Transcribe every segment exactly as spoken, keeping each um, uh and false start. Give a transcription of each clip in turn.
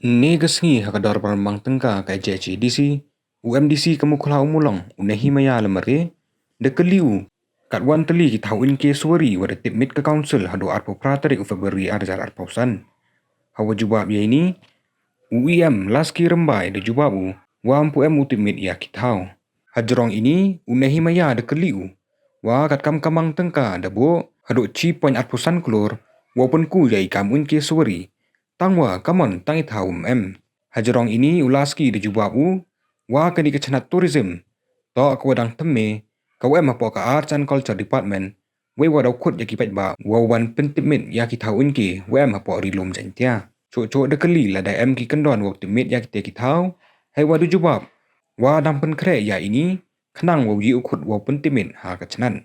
Ynne ka sngi ha ka dorbar mang tyngka ka J H A D C, u M D C ka Mukhla u Mulong, u Nehemiah Lamare, da kylli u katwon tylli ki thaw inke suwari wa da tipmit ka council hadooh arphaw phra tarik u February ar hajar arphaw san. Hawa jubab ya ini, u E M Laski Rymbai da jubab u wa ympu em u tipmit ya ki thaw. Hajrong ini, u Nehemiah da kylli u wa katkam ka mang tyngka da booh hadooh chi point arphaw san klur wow pynku ya i kam inke suwari, tangwa kamon tang i thaw ym em. Hajrong ini, u Laski da jubab u wa kani ka chnat tourism toh kawa dang thymme, kawa em hapoh ka Arts and Culture Department, weiwa daw khut ya ki paidbah wow wan pyntipmit ya ki thaw inke wa em hapoh Ri-loom Jaiñtia. Chooh chooh da kylli lada em ki kyndon wow tipmit ya kitæ ki thaw, heiwa da jubab wa dang pynkhreh ya ini khnang wow ye u khut wow pyntipmit ha ka chnat.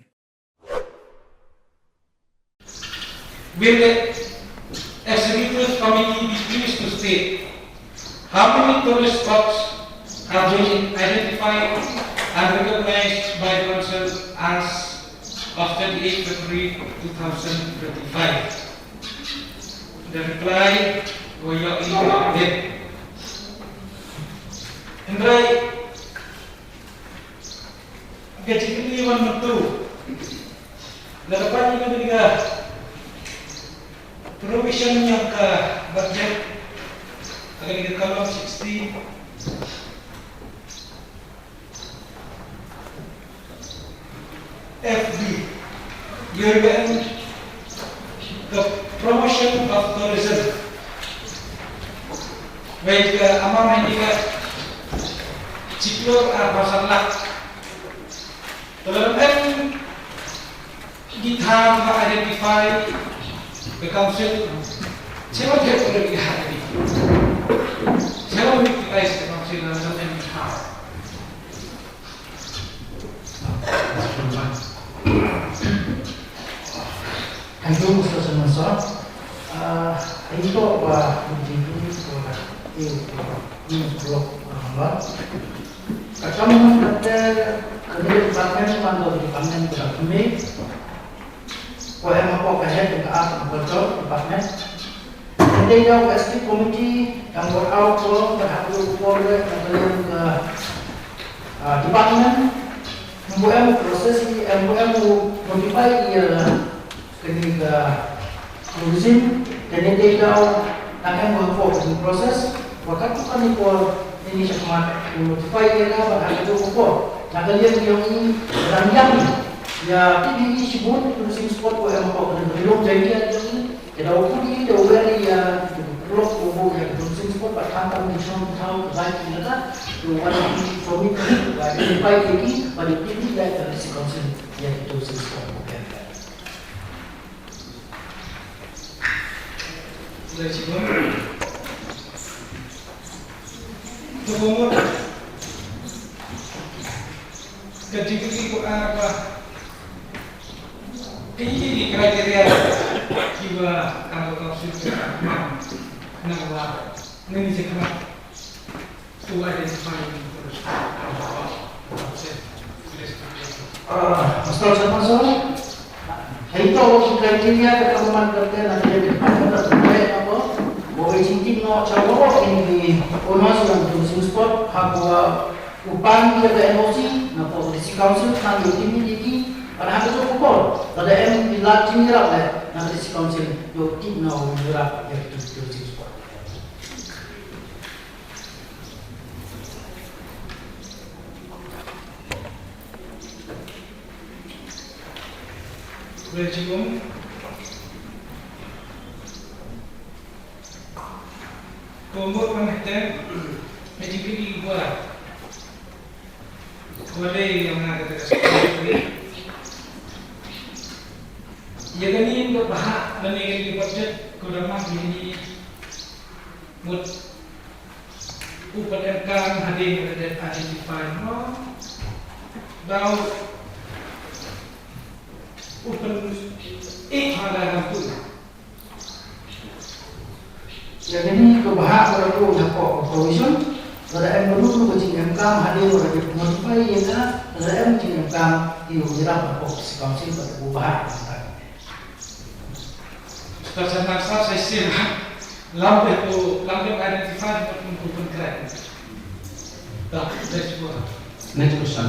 Will the executive committee be pleased to state how many tourist spots have been identified and recognized by the council as of twenty-eighth February two thousand twenty-five? The reply, we are in. Hynrei ka jingkylli wa mynta, lada peit i na ka provision yong ka budget, ha ka column sixty, F B, year end, the promotion of tourism. Wei ka amount heini ka chi klur arphaw san lak. Te lada em ki thaw wa identify the council, chemon hep ko ki ha ni. Chemon ki pai the council lada em ki thaw. Thank you, Mister Chairman sir. Ah, ito wa D P ko na, eh, ko na, ko na, ko na. Ka kam kate, ka department man do department ko na kami. Ko em ko ka head ka art and culture department. Ynne da u S T committee, em ko out ko, ka hap ko ko le, ka le ka, ah, department. Em ko em process i, em ko em u notify i, ah, kani ka tourism, kani te daw, na em ko ko kani process, wa kattu kani ko ini chakhmat u notify i na, wa kattu ko ko. Na ka liang yong i, rang yang, ya, T V i chibun, tourism spot ko em ko kani, belum jadi ya, yong i. Kata u kudi, da u weri ya, lok u bu ya, tourism spot, ba tang tang di chong tau, ba ki lada, u wan ki promi ki, ba ki pai ki, ba di ki, ya, ka si council, ya, tourism spot, okay. Lai chibun. Ka bumut. Ka jingkylli ko ar ba, kaei ki criteria kiwa ka council ka man, nang wa ngani jingkylli to identify the, uh, Mister Chairman sir, heito ki criteria ka government ka te na te ka te na ko, bo e jingtip no cha bo ini ki owners yong tourism spot, ha ko, uh, u pan ki ka N O C na ko district council na yo tip ni ki, pa ha ko ko, lada em ki lad jingïarap le na district council yo tip na u ïarap ya ki tourism spot. Wei chibun. Ko mut man hete, e jingkylli wa. Wa le yong nga kata ka. Ya kani ko bha, lane kani ka budget, ko da man kani mut u pat emkaam hadien ka dep identify mo. Daw u pynïaid ha la kam tu. Ya kani ko bha ko da ko da ko provision, lada em ko da ko jingem kam hadien ko da dep notify ya ka, lada em jingem kam i u ïarap ko si council ko da ko bha. Ka sa na sa sa sim ha. Lam te ko, lam te identify ko, ko, ko, ko, ko. Ta, next one. Next question.